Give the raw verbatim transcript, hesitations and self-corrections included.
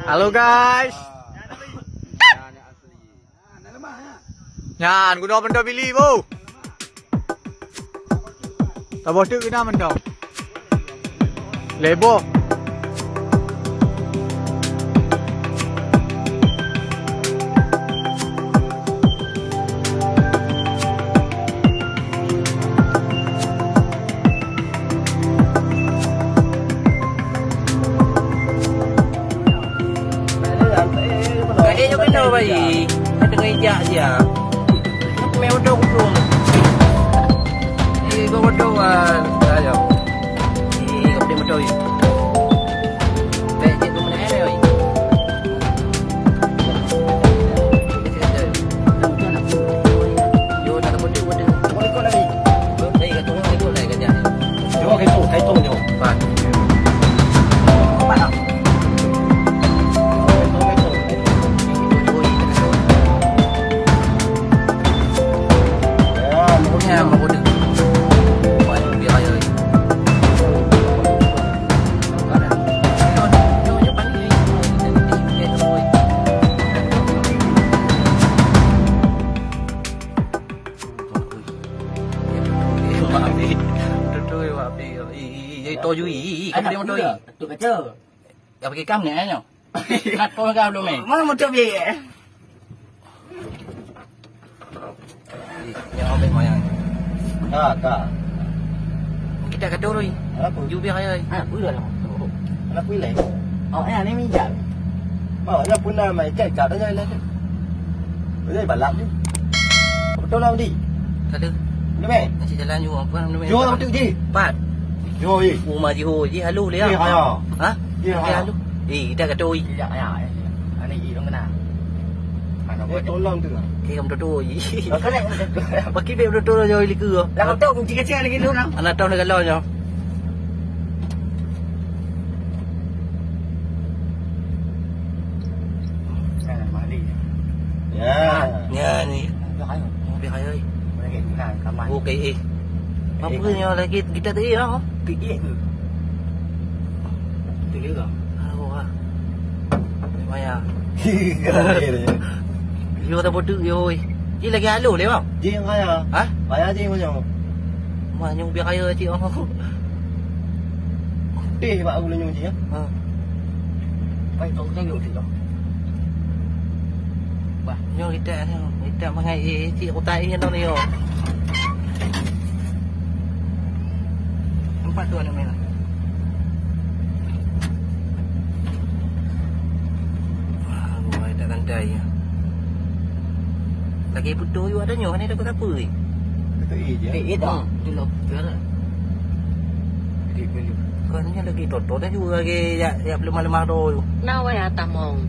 Halo guys. Nyan guna benda bili bu. Taboh tu kena benda. Lebo. Kayée nyoe keunoe bayi. Ka teungoh ijak sia. Mé moto kudung. Eh, go moto, ah, ayo. Eh, go moto, eh. Baik, cek tu mana, eh, oi. Yo, tak ada moto, moto. Assalamualaikum, Nabi. Baik, kat tu, kat tu, kat tu. Nyoe kaitung, kaitung nyoe. Pat. Pat ah. Ya, mau dia, mau dia. Wah, dia raya. Mak Abi. Betul-betul, Mak Abi. Ih, ih, ih, ih, toh ju, ih, ih, ih, kat dia motor, ih. Betul kata. Dah pakai kam ni, eh, nyoh? Kat kau dah belum, eh? Mana motor biar, eh? Ih, yang ambil mayang. Ka, ka. Kita kata orang. Apa? Ju biar, eh. Ah, boleh lah. Anak kuilai. Oh, ya, ni minjam. Oh, ya, pun dah main cek, cek dah jalan tu. Boleh balap tu. Betul lah, Udi. Kata. Ni, meh. Masih jalan juga, apa nama? Yo, betul je. Pat. Yo, eh. Rumah Jiho je, halo dia. Eh, haya. Ha? Eh, haya. Halo. Eh, kita kata, oi. Ya, ya, ya. Ani, i, dong kena. Mana eh, tolong tu lah. Okey, kamu tutup, oi. Okey, kamu tutup. Pakai beg betul-betul, jauh liku. Lah, betul, kunci kecil lagi dulu, nah. Anak tahu dah kalau, jauh. Ya. Ya, ni. Lebih high, oi. Okey, eh. Apa ni lagi kita tadi, ya? Pergi ke? Betul juga. Aduh, ah. Maya. Yo, tak bodoh, yo, oi. Ni lagi halo le, bang? Jing raya. Ha? Raya jing macam. Mah nyung biar raya cik, oh. Teh bak gula nyung cik, ya? Ha. Pai tong teng yo cik, ya. Bah, nyoe kita, nyoe kita mangai, eh, cik utai, eh, nyoe, nyoe. Empat tu anak merah. Wah, gua tak santai ya. Lagi putus juga ada nyoh ni, takut apa ni? Betul, eh, je. Eh, eh, dah. Hmm. Dulu, biar. Kan ni lagi toto dah juga lagi ya, ya belum malam-malam tu. Nawai atamong.